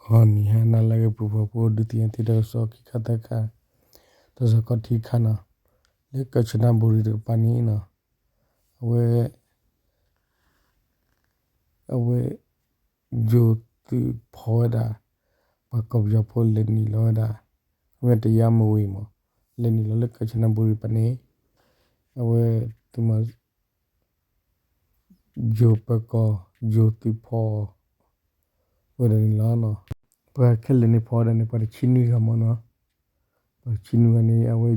ဂီၤနံၤဟါနၤလၢအဂ့ၤ ပုၢ်ဖိဖိ ဒုးသ့ၣ်ညါသုတၢ်ကစီၣ်ခံခါသၢခါ, တၢ်ကစီၣ်ခီၣ်ထံးတခါနီၤ, လၢကၢၣ်စနၣ်ဘူရံၤတကပၤန့ၣ်နီၤ, အဝဲ အဝဲ ယိၤသုးဖီၣ်ဝဲဒၣ် ပှၤကီၢ်ပယီၤဖိလဲၤနုာ်လီၤဝဲဒၣ် မ့ၢ်တရားမဝင်မး လဲၤနုာ်လီၤလၢကၢၣ်စနၣ်ဘူရံၤတကပၤန့ၣ်, အဝဲ သုးမီၤ ယိၤပၢၤကီၢ် ယိၤသုးဖီၣ် ဝဲဒၣ်န့ၣ်လီၤ. ပှၤခဲလၢာ်န့ၣ်ဖီၣ်ဝဲဒၣ်န့ၣ် ပှၤတဆံနွံဂၤမးနီၤ, ပှၤတဆံနွံဂၤန့ၣ် အဝဲ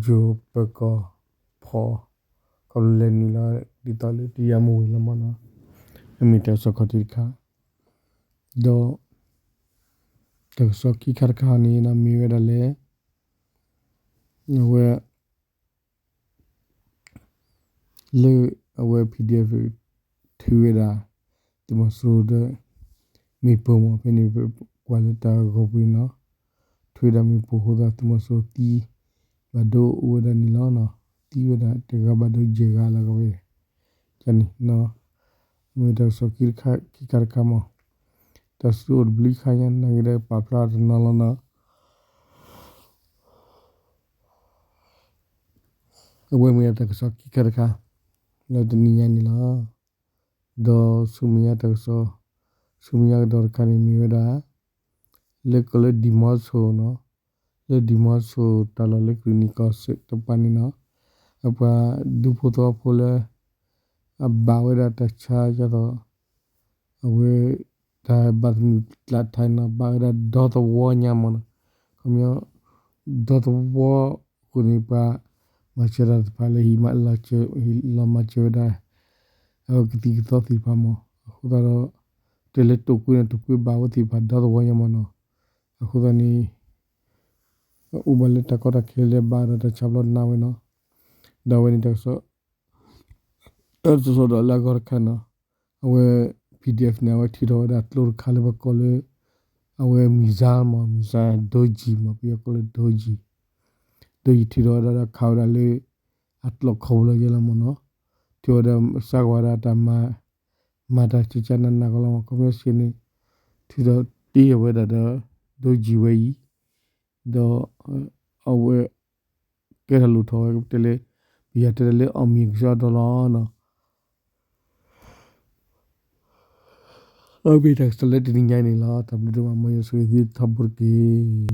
ယိၤပၢၤကီၢ်ဖီၣ် ခီဖျိလဲၤနုာ်လီၤ ဒ်သိးလၢတရားမဝင်လီၤမးနီၤ, အမ့ၢ်တၢ်ကစီၣ်ခီၣ်ထံးတခါ, ဒီး တၢ်ကစီၣ်ခံခါတခါန့ၣ် မ့ၢ်ဝဲဒၣ်လၢ အဝဲ လၢအဝဲ PDF ထုးဝဲဒၣ် သုးမီၤစိရိၤဒီး မ့ၣ်ပိၢ်မး ဖဲန့ၣ် ကွၢ်လၢတၢ်ဂီၤပူၤန့ၣ်နီၤ, ထုးဝဲဒၣ်မ့ၣ်ပိၢ်အဃိသတး သုးမီၤစိရိၤသံ ဘၣ်ဒိအိၣ်ဝဲဒၣ်န့ၣ်လီၤ. သံဝဲဒၣ်တဂၤဘၣ်ဒိယဲၢ်ဂၤလီၤကဝဲန့ၣ်, မ့ၢ်တၢ်ကစီၣ်ခံခါတခါမး, တၢ်စုအိၣ်တဘျုးခါညါ နာ်က့ဒီးပာ်ဖျါတနီၤလီၤနီၤ. အဝဲမ့ၢ်ဒၣ်တၢ်ကစီၣ်ခံခါတခါ လၢတနံၤညါန့ၣ်လီၤ. ဒီးဆူမဲာ်ညါတၢ်ကစီၣ်, ဆူမဲာ်ညါကဒီးတခါန့ၣ်မ့ၢ်ဝဲဒၣ် လၢကီၢ်လၢဒံၣ်မီဆိနီၤ, လၢဒံၣ်မီဆိတၢ်လီၢ်လၢကရံၣ်နံၣ်ကီၢ်စဲၣ်တကပၤန့ၣ်နီၤ, အပှၤဒူဖိသဝီဖိလၢ အဘၣ်ဝဲဒၣ်တၢ်ဆါယသိး အဝဲ တၢ်ဘၣ်သနူၣ်ကျးထါနီၤ ဘၣ်ဝဲဒၣ်ဒီသဝီညါမးနီၤ, ခီပညီ ဒီသဝီအဃိန့ၣ် ပှၤမၤစၢၤတၢ်တဖၣ်လၢဟံးမး ဟံးလီၤမၤစၢၤဝဲဒၣ် အဝဲကသံၣ်ကသီသ့ၣ်တဖၣ်မး, အဃိသတးဒီး တဲလၢတိာ်ကွံန့ၣ် တိာ်ကွံဘၣ်ဝဲသ့ၣ်တဖၣ်ဒီသဝီညါမးနီၤ, အဃိသတးန့ၣ် အိၣ်ဘၣ်လၢတၢ်ကီတၢ်ခဲလၢဘၣ်ဒီးတၢ်ဆါဘျီနးဝဲနီၤ, ဒီးအဝဲန့ၣ်တၢ်ကစီၣ် တၢ်ကစီၣ်ဒီးလၢအဂီၢ်တခါနီၤ, အဝဲ PDF န့ၣ် အဝဲထုးထီၣ်ဝဲဒၣ်ကျိတခါလၢပှၤကိးလၢ အဝဲ missile မး missile ဒိကၠံမး ပယီၤကိးလၢ ဒိကၠံ, ဒိကၠံထုးထီၣ်ဝဲဒၣ်ဒီးခးဝဲဒၣ်လၢ အကျိခီပူၤလီၤယဲလီၤမးနီၤ, ထုးဝဲဒၣ်စးကွၢ်ဝဲဒၣ်တၢ်မၤ မၤတၢ်ကကနးနးကီလီၤမး ခီပညီစ့ၢ်န့ၣ် ထုးထီၣ်တ့ၢ်အဝဲဒၣ်ဒီး ဒိကၠံဝဲအံၤ, ဒီး အဝဲ ကဲထီၣ်လိၣ်ထီၣ်ဝဲတဲလၢ ပယီၤတဲတၢ်လၢ အောင်မြင်ကစီဒီလီၤနီၤ, အမ့ၢ်တၢ်ကစီၣ်လၢတနံၤညါအံၤန့ၣ်လီၤ. တၢ်ဘျုးဒိၣ်မး မ်ယွၤဆိၣ်ဂ့ၤသုထီဘိတက့ၢ်.